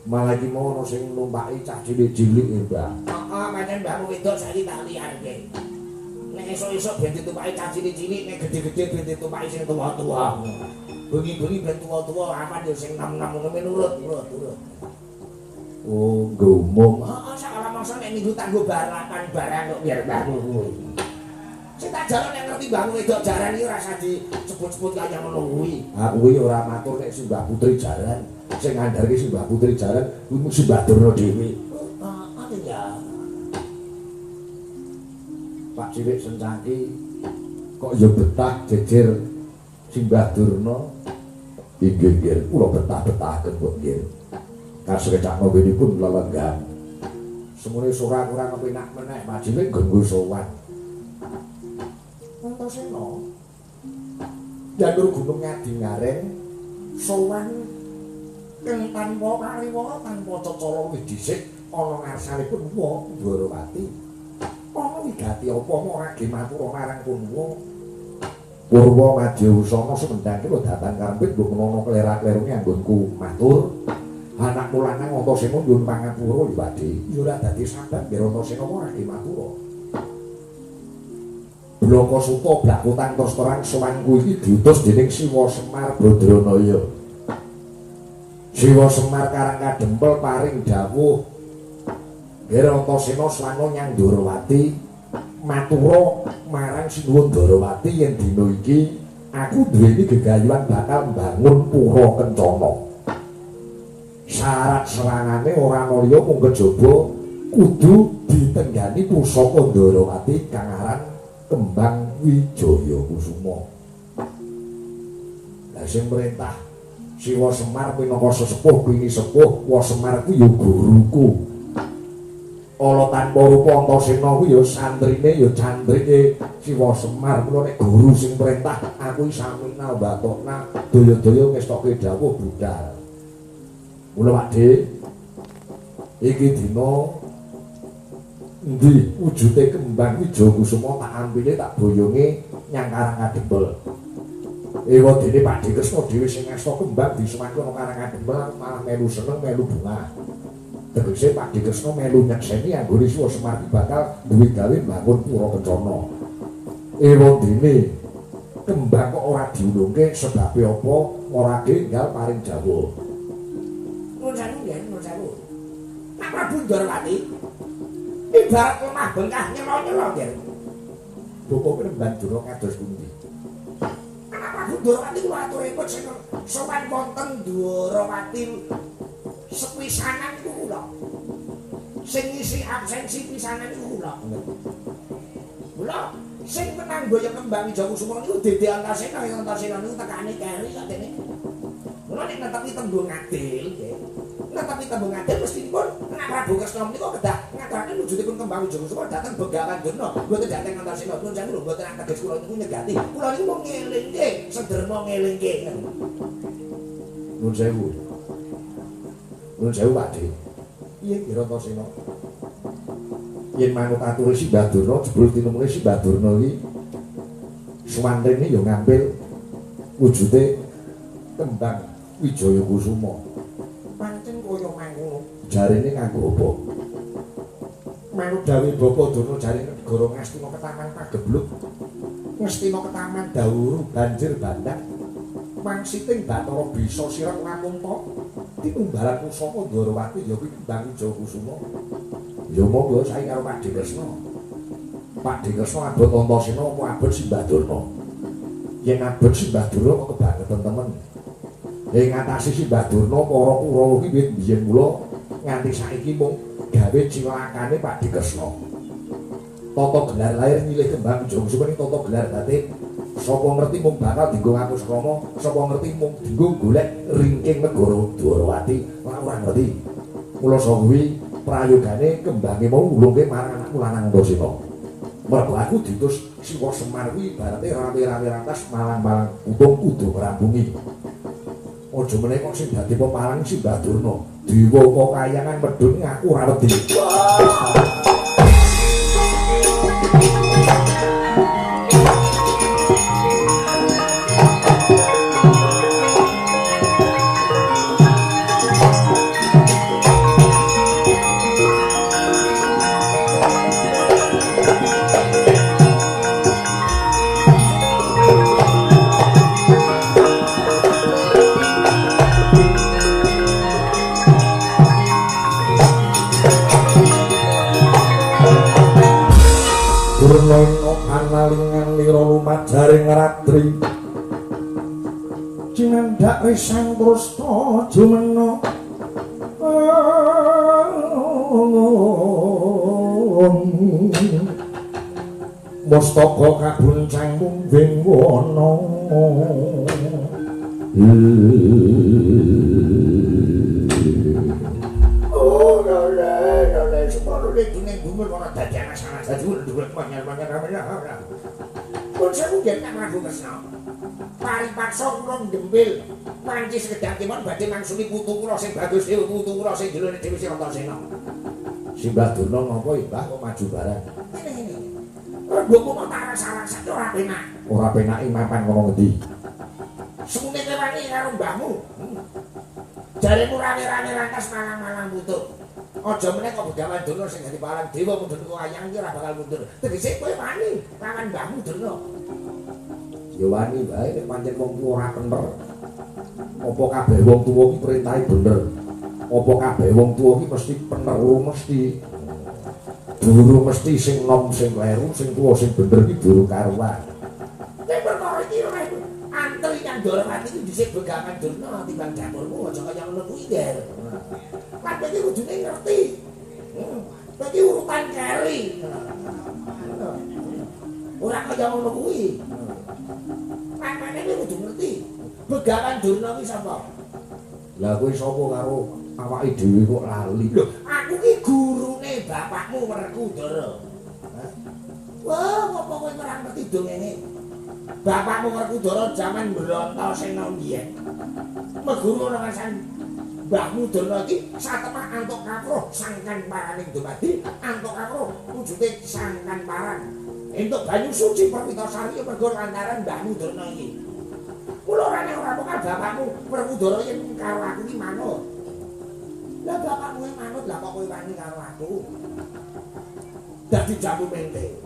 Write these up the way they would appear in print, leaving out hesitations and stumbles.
Malah iki mau ana sing numpaki cah cilik-cilik, Mbah. Heeh, pancen mbahmu wedok saiki tak liyarke. Nek esuk-esuk ben ditumpaki cah cilik-cilik, nek gedhe-gedhe ben ditumpaki sing tuwa-tuwa. Bengi-bengi ben tuwa-tuwa, awan ya sing nom-nom ngono menurut, nurut, nurut. Oh, nggo umum. Heeh, sak mangsa nek minggu tanggo balapan barang kok biar mbahmu kuwi. Sing tak jaluk nek ngerti mbahmu wedok jaran iki ora usah disebut-sebut kaya ngono kuwi. Ah, kuwi ora matur nek Simbah Putri jaran. Sing ngandharke Simbah Putri jaran kuwi mung Simbah Durna dhewe. Heeh, ya. Pak Cilik Sencaki kok ya betah jejer Simbah Durna. Inggih, nggih, kula betah-betahaken kok nggih. Kasrecakno pun lelenggan. Semune ora kurang kepenak meneh Pak Cilik nggo sowan. Antasena. Janur Gunung Ngadi Ngareng sowan kang tanpa pariwara tanpa cecala wis dhisik ana ngarsanipun Wa Ndorowati. Ana wigati apa ora ge matur marang Punwa. Purwa Madyawusana sumendhang kula datan karempit mbok menawa klera-klerune anggonku matur. Anakmu lanang Antasena nyuwun pangapura ya Pakde. Ya ora dadi sabab nger Antasena ora ge matur. Blaka Suta blakutang terus terang sowanku iki diutus dening Siwa Semar Badranaya. Siwa Semar Karang Kadempel paring dawuh nger Antasena slana nyang Ndorowati matura marang Sinuwun Ndorowati yen dina iki aku duweni gegayuhan bakal mbangun pura kencana. Syarat serangane ora ana liya mung kejaba kudu ditenggani pusaka Ndorowati kang aran Kembang Wijaya Kusuma. Lah sing merintah Siwa Semar minangka sesepuh kuwi sepuh, Wa Semar kuwi ya guruku. Ala tanpa rupa Antasena kuwi ya santrine ya candrike Siwa Semar. Mula nek guru sing merintah aku samina batokna daya-daya ngestoke dawuh budal. Mula Pakde iki dina endi wujude Kembang Wijaya Kusuma tak ampile tak boyonge nyang Karang Kadempel. Ewa dene Pakde Kresna dhewe sing ngasta kembang disuwanke ana Karang Kadempel malah melu seneng melu bungah. Tegese Pakde Kresna melu nyekseni anggone Siwa Semar iki bakal duwe gawe mbangun pura kencana. Ewa dene kembang kok ora diulungke sebabe apa ora enggal paring jawah. Nuwun sewu nggih, nuwun sewu. Pak Prabu Ndorowati ibarat lemah bengkah nyelo-nyelo nggih. Bapak penemban Durna kados pundi? Anak Prabu Ndorowati kula aturipun sing sowan wonten Ndorowati sepisanan niku kula. Sing ngisi absensi pisanan niku kula. Kula sing menang boyong Kembang Wijaya Kusuma niku Dede Antasena, ya Antasena niku tekane keri kok dene. Kula nek netepi tembung adil nggih. Netepi tembung adil mestinipun Anak Prabu Kresna menika kedah ngaturaken wujudipun Kembang Wijaya Kusuma dhateng Begawan Durna, mboten dhateng Antasena. Nuwun sewu lho, mboten ateges kula niku nyegati. Kula niku mung ngelingke, sederma ngelingke. Nuwun sewu. Nuwun sewu Pakde. Piye nggih Antasena? Yen manut ature Simbah Durna jebul tinemune Simbah Durna iki suwantrene ya ngampil wujude Kembang Wijaya Kusuma. Pancen kaya mangkono. Jarene nganggo apa? Manut dawuhe Bapak Durna jarene negara Ngastina ketaman pagebluk. Ngastina ketaman dawuru banjir bandang. Mangsiting Bathara bisa sirek lamunta. Tinumbalan pusaka Ndorowati ya kuwi Kembang Wijaya Kusuma. Ya monggo saiki karo Pakde Kresna. Pakde Kresna abot Antasena apa abot Simbah Durna? Yen abot Simbah Durna kok kebangetan temen. Ing ngatasi Simbah Durna para Kurawa kuwi wit biyen mula nganti saiki mung gawe cilakane Pakde Kresna. Tata gelar lahir nyilih Kembang Wijaya Kusuma ning tata gelar batin. Sapa ngerti mung bakal dienggo ngapus krama, sapa ngerti mung dienggo golek ringking negara Dwarawati, ora ngerti. Mula saka kuwi prayogane kembange mau ngulungke marang anakku lanang Antasena. Mergo aku diutus Siwa Semar kuwi ibarate rawe-rawe rantas malang-malang utung kudu ngrampungi. Aja meneh kok sing dadi pepalang Simbah Durna. Dewa kok kayangan medhun aku ora wedi. Risang Prasta jumena Mustaka kabuncang mungwing wana. Oh, lha lha semono nek gumur ana dadi anas-anas dadi dhuwur manyar-manyar. Pun sewu nggih Kang Prabu Kresna. Paripaksa kula ndempil manci sekedhak kemawon badhe mangsuli putu kula sing bagus dhewe putu kula sing jelone dhewe sing Antasena. Simbah Durna ngopo Mbah kok maju barang? Ngene ngene. Rembugmu kok tak rasa-rasa ora penak. Ora penake mapan kono ngendi? Semune wani karo mbahmu. Jaremu rame-rame rantas malang-malang putu. Aja meneh kok Begawan Durna sing dadi palang dewa mudhun kok wayang iki ora bakal mundur. Tegese kowe wani lawan mbahmu Durna. Ya wani wae nek pancen wong tuwa ora bener. Apa kabeh wong tuwa ki perintahe bener? Apa kabeh wong tuwa ki mesti bener mesti durung mesti sing nom sing kleru, sing tuwa sing bener ki durung karuan. Nek perkara iki ora antri kang Ndorowati iki dhisik Begawan Durna timbang dapurmu aja kaya ngono kuwi, Ger. Lan kowe iki kudune ngerti. Kowe iki urutan keri. Ora kaya ngono kuwi. Pamane kowe kudu ngerti. Begawan Durna kuwi sapa? Lah kowe sapa karo awake dhewe kok lali? Lho, aku ki gurune bapakmu Werkudara. Wah, apa kowe ora ngerti dongenge? Bapakmu Werkudara jaman Brontasena mbiyen. Meguru ana ngasan Mbahmu Durna iki satemah antuk kawruh sangkan paraning dumadi, antuk kawruh wujude sangkan parang. Entuk banyu suci Perwitasari mergo lantaran Mbahmu Durna iki. Mula ora nek ora pokal bapakmu Werkudara yen karo aku iki manut. Lah bapakmu manut lah kok kowe wani karo aku. Dadi jamu mente.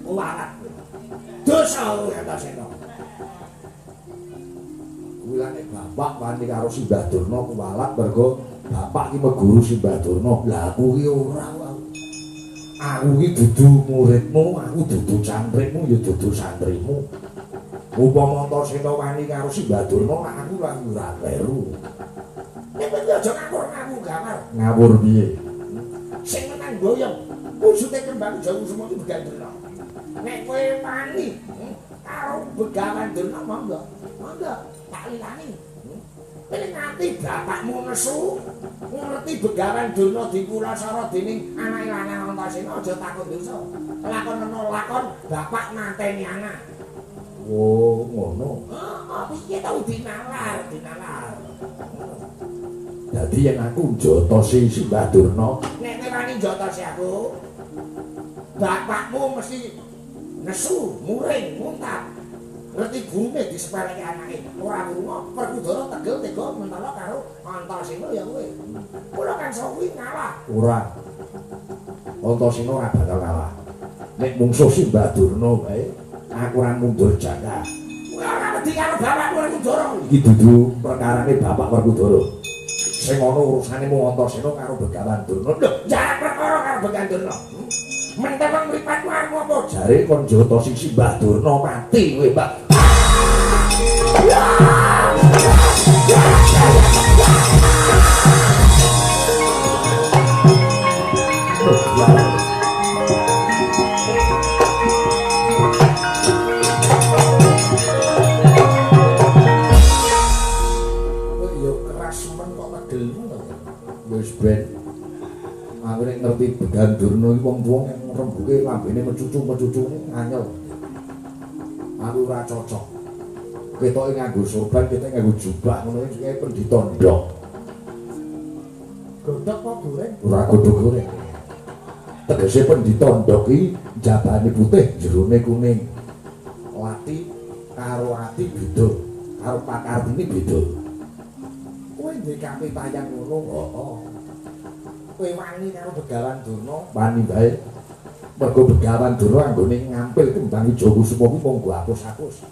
Kuwalat. Dosa kowe Antasena. Kuwi lah nek bapak wani karo Simbah Durna kuwalat mergo bapak ki meguru Simbah Durna. Lah aku ki ora. Aku ki dudu muridmu, aku dudu santrimu, ya dudu santrimu. Upama Antasena wani karo Simbah Durna, aku lah ora kleru. Nek kowe aja ngawur-ngawur gamar. Ngawur piye? Sing menang boyong wujude kembang Jawa Semua iki Begawan Durna. Nek kowe wani karo Begawan Durna monggo. Monggo tak lilani. Kowe nganti bapakmu nesu, ngerti Begawan Durna dikulasara dening anake lanang Antasena aja takut dosa. Lakon ana lakon bapak mateni anak. Oh, ngono. Heeh, piye tau dinalar, dinalar. Dadi yen aku njotosi Simbah Durna, nek kowe wani njotosi aku, bapakmu mesti nesu, muring, muntah. Ngerti gurune disepeleke anake, ora wurunga Werkudara tegel tega mentala karo Antasena ya kowe. Kula kan kuwi ngalah. Ora. Antasena ora bakal kalah. Nek mungsuh Simbah Durna wae, aku ora mundur jaka. Kowe ora wedi karo bapakmu Werkudara. Iki dudu perkarane bapak Werkudara. Sing ana urusane mung Antasena karo Begawan Durna. Lho, jarak perkara karo Begawan Durna. Menteleng mripatmu arep apa? Jare kon jotosi Simbah Durna mati kowe, Mbak. Kowe yo keras men kok tegelmu to. Wis ben. Aku nek ngerti Begawan Durna iki wong tuwa rembuke lambene mecucu-mecucu nganyel. Aku ora cocok. Ketoke nganggo sorban, ketoke nganggo jubah ngono iki kaya pendhita ndok. Godhog apa goreng? Ora godhog goreng. Tegese pendhita ndok iki jabane putih, jerone kuning. Lati karo ati beda, karo pakartine beda. Kowe duwe kapitayan ngono, heeh. Kowe wani karo Begawan Durna? Wani wae. Mergo Begawan Durna anggone ngampil kembang ijo kusuma kuwi monggo apus-apus.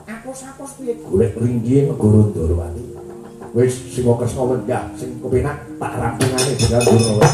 Apus-apus piye? Golek ringkihe negara Ndorowati. Wis sing Kresna lenggah, sing kepenak tak rampungane Begawan Durna wae.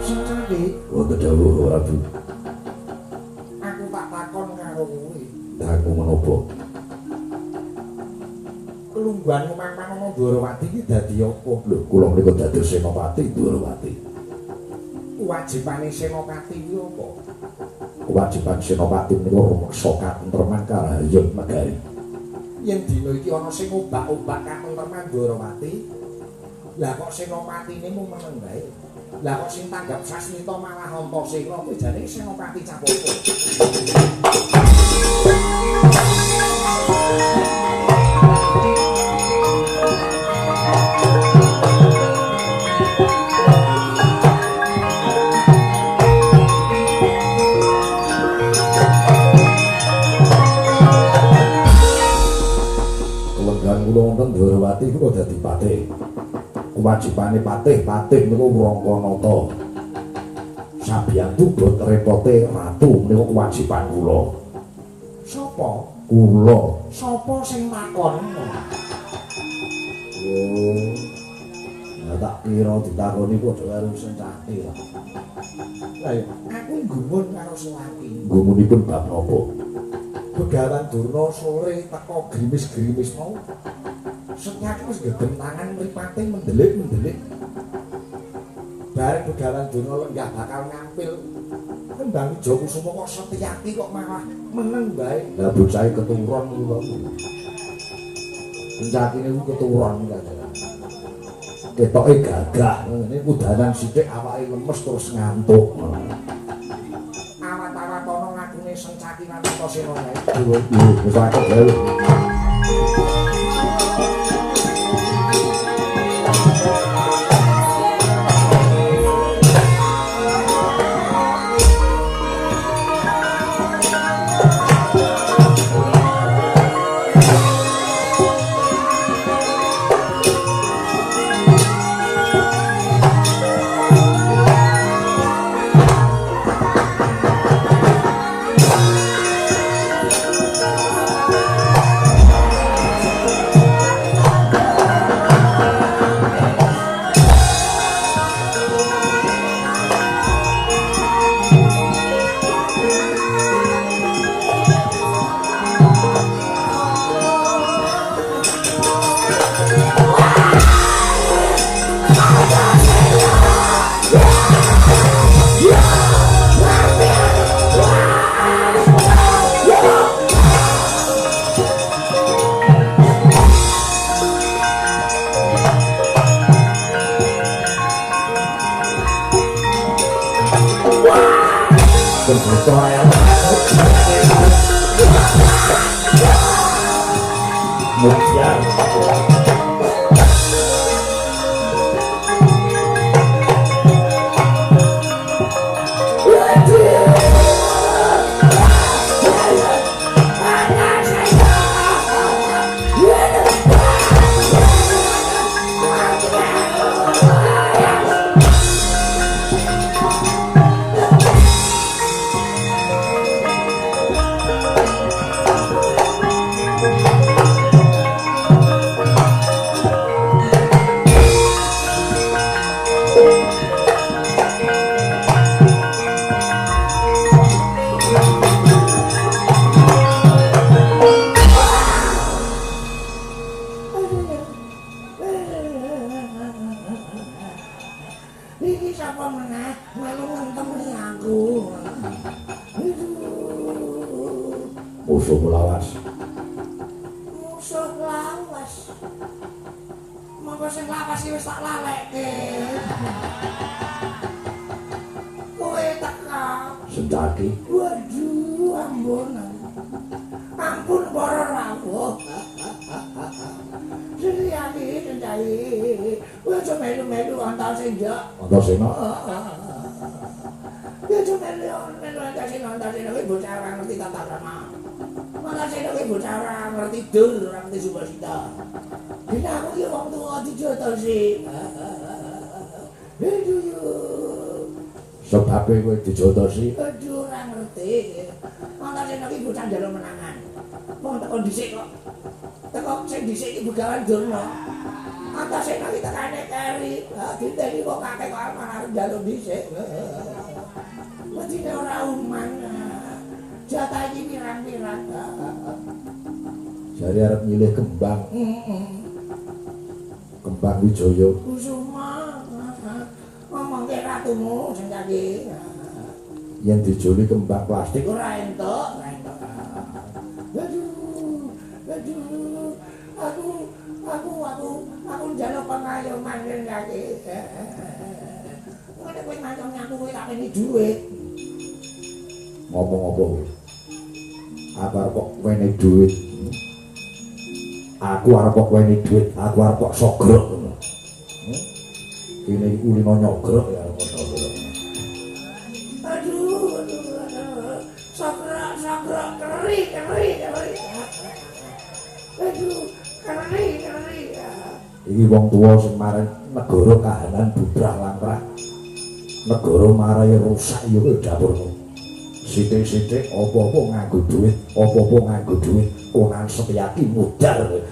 Sencaki wonten dawuh Prabu. Aku tak takon karo kowe. Aku menapa? Kelungguhanmu mamang ana Dwarawati iki dadi apa? Lho, kula menika dados Senopati Dwarawati. Kewajibane Senopati kuwi apa? Kewajiban Senopati menika rumeksa katentreman karahayon negari. Yen dina iki ana sing obak-obak katentreman Dwarawati, lah kok Senopatine mung meneng bae. Lah kok sing tanggap sasmita malah Antasena, kuwi jane Senopati capopo. Kula wonten Dwarawati kula dadi patih. Kewajibane patih, patih niku wrangkanata. Sabiyantu bot repote ratu niku kewajiban kula. Sapa? Kula. Sapa sing takon? Oh. Lah tak kira ditakoni padha karo Sencaki lah. Lah ya, aku gumun karo Sewaki. Gumunipun bab napa? Begawan Durna sore teko grimis-grimis mau. Setyaki wis gegem tangan mripate mendelik-mendelik. Bareng Begawan Durna lenggah bakal ngampil kembang Wijakusuma kok Setyaki kok malah meneng bae. Lah bocahe keturun kuwi to. Sencaki niku keturun kajaran. Ketoke gagah ngene kudanan sithik awake lemes terus ngantuk. Awat-awat ana ngakune Sencaki lan Antasena kae. Lho, wis akeh bae. Iki sapa meneh melu ngentemi aku. Musuh lawas. Musuh lawas. Monggo sing lawas iki wis tak lalekke. Kowe teka. Sendaki. Waduh, ampun. Ampun para rawuh. Sendaki, sendaki. Kowe aja melu-melu Antasena. Antasena. Kowe aja melu-melu Antasena, Antasena kuwi bocah ora ngerti tata krama. Antasena kuwi bocah ora ngerti dur, ora ngerti subasita. Dene aku ki wong tuwa dijotosi. Aduh. Sebabe kowe dijotosi? Aduh, ora ngerti. Antasena ki bocah njaluk menangan. Wong teko dhisik kok. Teko sing dhisik iki Begawan Durna. Antasena iki tekane keri. Diteli kok kakek kok malah arep njaluk dhisik. Wedine ora uman. Jatah iki pirang-pirang. Jare arep nyilih kembang. Kembang Wijaya. Kusuma. Ngomongke ratumu sing iki. Yen dijoli kembang plastik ora entuk, ora entuk. Aduh, aduh. Aku njaluk pengayoman lagi. Nek kowe ngancam aku kowe tak weni dhuwit. Ngomong apa kowe? Aku arep kok weni dhuwit. Aku arep kok weni dhuwit, aku arep kok sogrok ngono. Kene iki kulino nyogrok ya arep sogrok. Aduh, aduh, aduh. Sogrok, sogrok, keri, keri, keri. Aduh, keri, keri. Iki wong tuwa sing marang negara kahanan bubrah langkrah. Negara marai rusak ya kowe dapurmu. Sithik-sithik apa-apa nganggo dhuwit, apa-apa nganggo dhuwit, konan Setyaki mudhar kowe.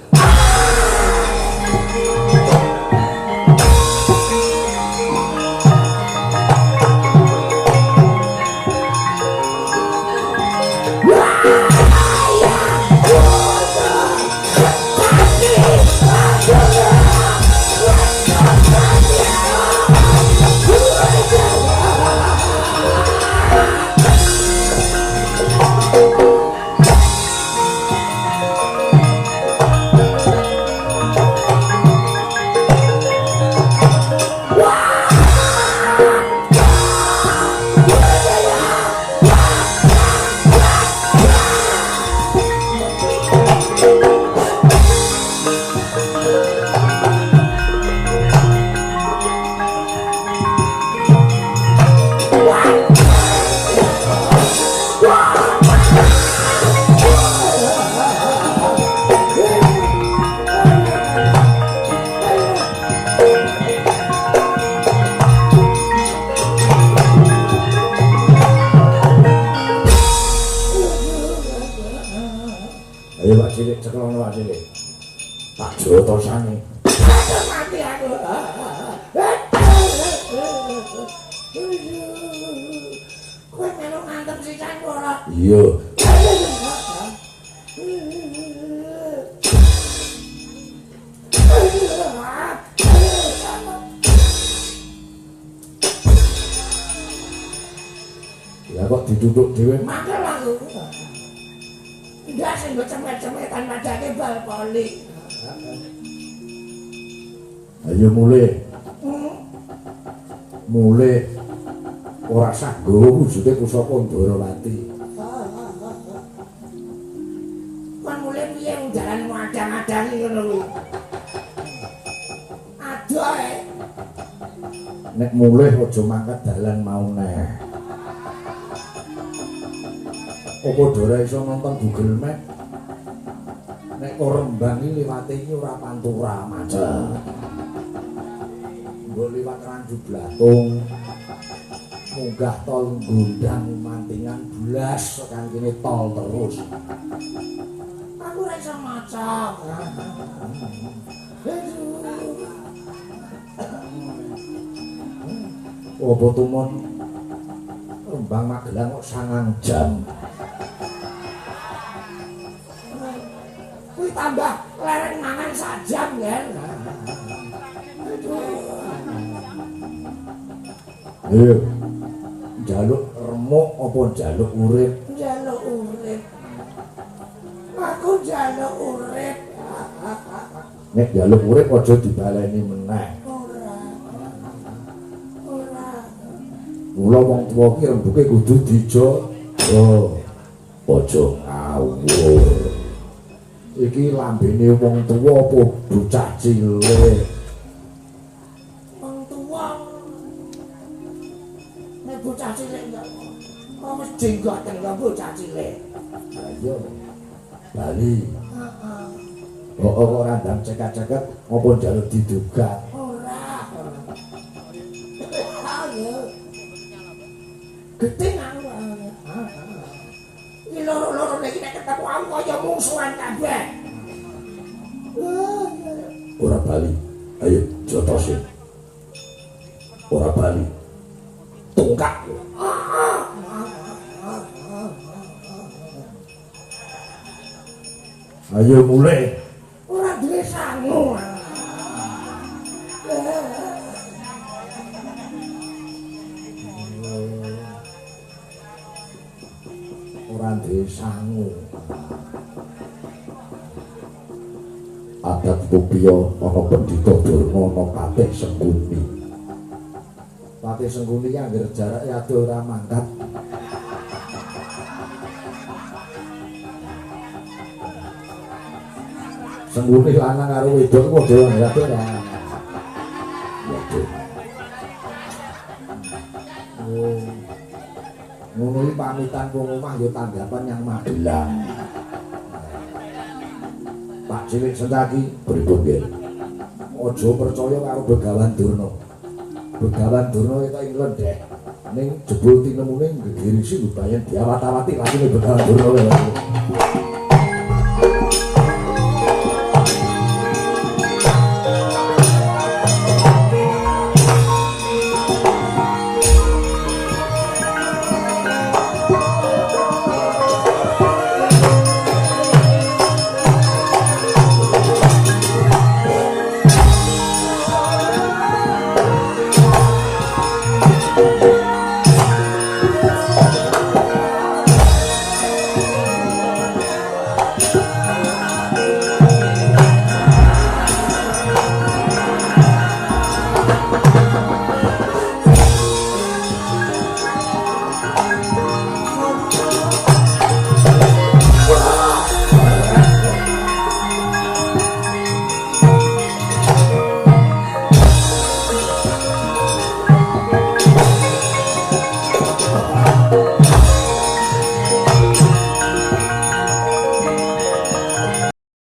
Ayo Pak Cilik, ceklong Pak Cilik. Tak jotosane. Mati aku. Kowe melu ngantem sisan ora? Iya. Lah kok dituthuk dhewe? Mangkel aku. Ndak sing nggo cemet-cemetan padake bal poli. Ayo mulih. Mulih ora sah nggawa wujude pusaka Ndorowati. Kon mulih piye wong dalan madang-madangi ngono kuwi. Adoh e. Nek mulih aja mangkat dalan mau neh. Apa Dora iso nonton Google Map? Nek kok Rembang iki liwate iki ora pantura macet. Mbok liwat Randu Blatung. Munggah tol Gondang Mantingan blas tekan kene tol terus. Aku ora iso maca. Apa tumon Rembang Magelang kok 9 jam. Kuwi tambah lereng mangan sak jam ya. Ayo. Njaluk remuk apa njaluk urip? Njaluk urip. Aku njaluk urip. Nek njaluk urip aja dibaleni meneh. Ora. Ora. Mula wong tuwa ki rembuke kudu dijaga. Aja ngawur. Iki lambene wong tuwa apa bocah cilik? Wong tuwa. Nek bocah cilik ya kok wis jenggoten kok bocah cilik. Ayo. Bali. Heeh. Kok ora ndang cekat-ceket apa njaluk didugat? Ora. Ayo. Gedhe aku. Iki loro-loro iki nek ketemu aku kaya mungsuhan kabeh. Ora bali. Ayo jotose. Ora bali. Tungkak. Ayo mulai. Ora duwe sangu. Ora duwe sangu. Adat Kupiya ana Pendhita Durna ana Patih Sengkuni. Patih Sengkuni ki anggere jarake adoh ora mangkat. Sengkuni lanang karo wedok padha anggere ora. Waduh. Oh. Ngono iki pamitan wong omah ya tanggapan yang Magelang. Pak Cilik Sentaki pripun nggih? Aja percaya karo Begawan Durna. Begawan Durna ketok ing lendhek. Ning jebul tinemune nggerisi lumayan diawat-awati lakine Begawan Durna.